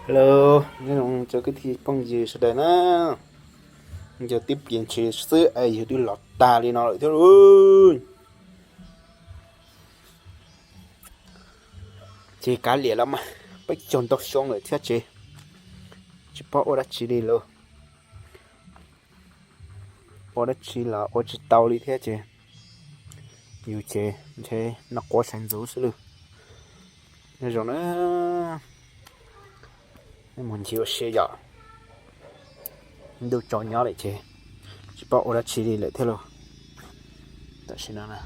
Hello, nyob zoo cov kwv tij phooj ywg sawv daws na. Yog twb pib ntshiab xwb es yus twb los tag li no lawm thiab lauj. Ces kav liam los mas, peb caug ntau xyoo lawm thiab ces tsis paub ua dab tsi li lauj. Ua dab tsi los ua tsis tau li thiab ces yus ces ntshe noj quav saiv ntxuv xwb lauj. Nyob zoo na, mus ncig ua si yom. Ntuj tsaus nyob lawm ces tsis paub ua dab tsi li lawm thiab lauj. Tam sim no na,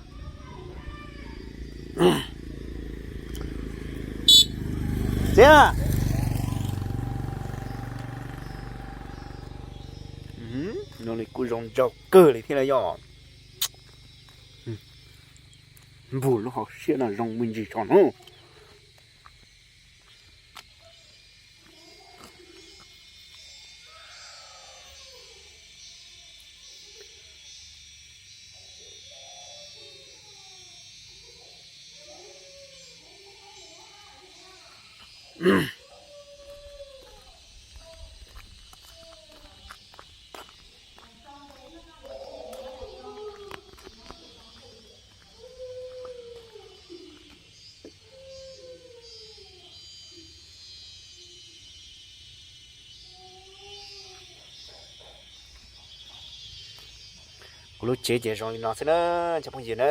txiv, no li kuj zoo nraug kawg li thiab lauj yom. Npug lub hauv siab no zoo me ntsis tso na. Kuv lub tsev ces zoo li no xwb na, cov phooj ywg na,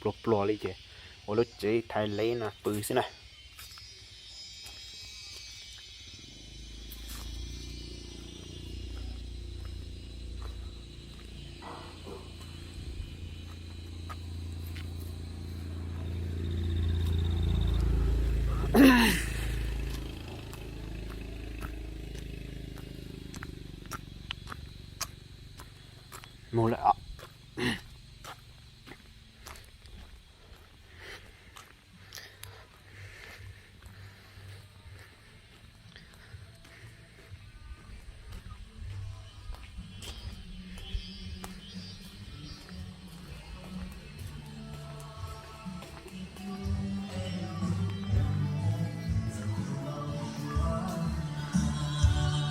pluas pluas li ces ua lub tsev thaiv lev no pw xwb na. Mus lawm.